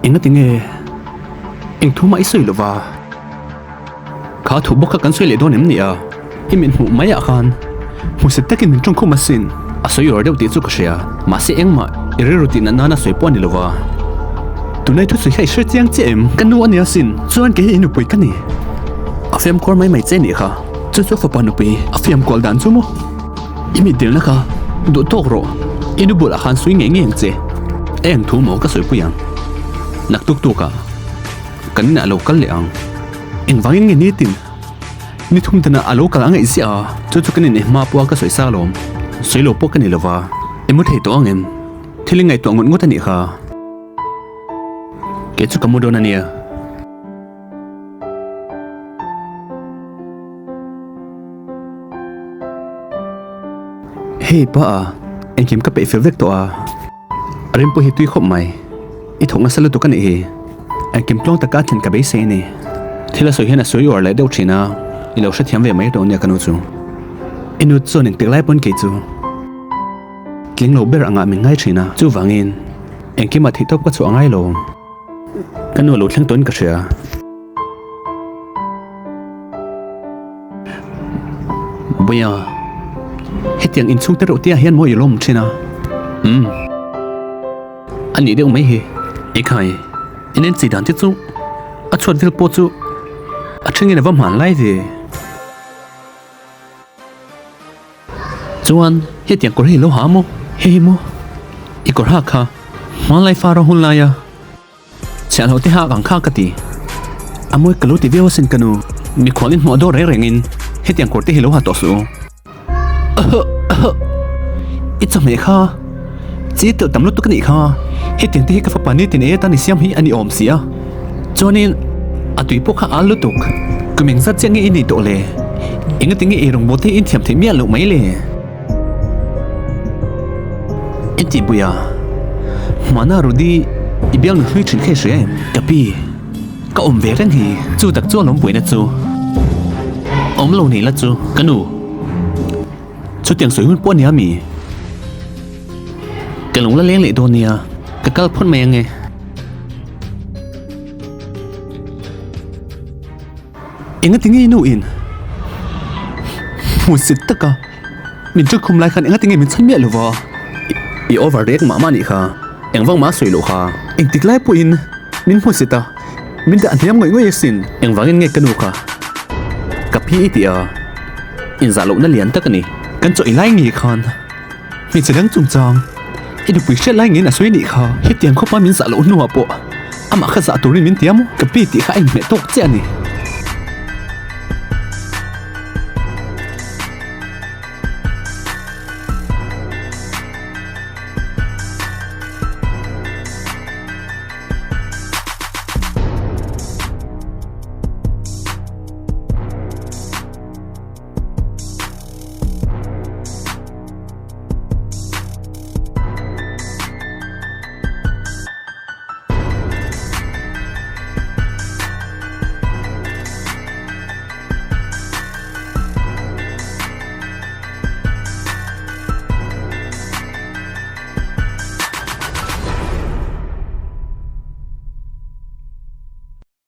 Engati nge eng thu mah i sawi lova? Kha thu bawk kha kan sawi leh dawn em ni a? I min hmuh mai ah khan hmusit takin min tawngkhum asin. A sawi uar deuh tih chu ka hria, mahse engmah i rilru tih nat nana sawi pawh a ni lova. Tunlai thusawi kha i hre chiang chiah em? Ka nu a ni asin, chuan kei hi i nupui ka ni. A fiamkuar mai mai che nih kha. Chu chu fapa nupui a fiamkual dan chu maw? I mit dilna kha duh tawk rawh, i nu bulah khan sawi ngei ngei ang che. Eng thu maw ka sawipui ang? Naktuk tukah kan inah a lo kal leh ang. Engvangin nge nitin ni thum danah a lo kal a ngaih ziah a, chu chu kan ineh hma pawha ka sawi sa alawm. Sawi lo pawh ka ni lova, i mu thei tawh ang em? Thil i ngaihtuah ngawt ngawt a nih kha. Kei chu ka mu dawn a nia. Hei pa a, engkim ka peih fel vek tawh a, a rim pawh hi tui khawp mai, i thawk nasa lutuk a nih hi, engkim tluang taka a thlen ka beisei a ni. Thil a sawi hian a sawi uar leh deuh thin a, i lo hrethiam ve mai tawh nia ka nu chu. I nu chuan engtik lai pawn kei chu tling lo ber angah min ngai thin a, chuvangin engkimah theihtawp ka chhuah a ngai lo. Ka nu a lo thleng tawhin ka hria. Buia, hetiang inchhung te reuh te ah hian maw i lawm thin a? Umm, a nih deuh mai hi. Ekhai, in en chi dan te chu a chhuat vel pawh chu a thengin a va hman lai ve. Chuan hetiang kawr hi i lo ha maw? Hei hi maw i kawr hak kha hmanlai far a hun laia chhiahhlawh te hak ang kha ka ti. A mawi ka lo ti viau asin ka nu. Mikhual in hmuh a dawr reng rengin hetiang kawr te hi lo ha tawh suh u. I chawhmeh kha chi telh tam lutuk a nih kha. Hetiang te hi ka fapa nitin ei atan i siam hi a ni awm si a. Chuanin a tui pawh kha al lutuk. Kum engzat chiah nge i nei tawh le? Engati nge ei rawngbawl te in thiam theih miah loh mai le? Engti buia? Hmana Rudy i biang nu hlui thin kha i hria em? Ka pi, ka awm ve reng hi. Chu tak chu a lawm buaina chu. Awm lo nei la chu ka nu. Chutiang sawi hun pawh a nia mi? Ka lung la leng leh dawn nia, ka kal phawt mai ange. Engati nge i nu in hmusit taka min ṭek khum lai khan engati nge min chhan miah lova? I over rek mah mah nih kha, engvang mah a sawi loh kha. Engtik lai pawhin min hmusit a, min dah hniam ngawih ngawih asin. Engvangin nge ka nu kha ka phi i tih a, inzah lohna lian tak a ni. Kan chaw i lai ngei khan hmeichhe dang chungchang i nupui hriat lai ngeiin a sawi nih kha. Hetiang khawpa min zah loh hnuah pawh amah kha zah turin min ti a maw? Ka pi tih kha a inhmeh tawk chiah a ni.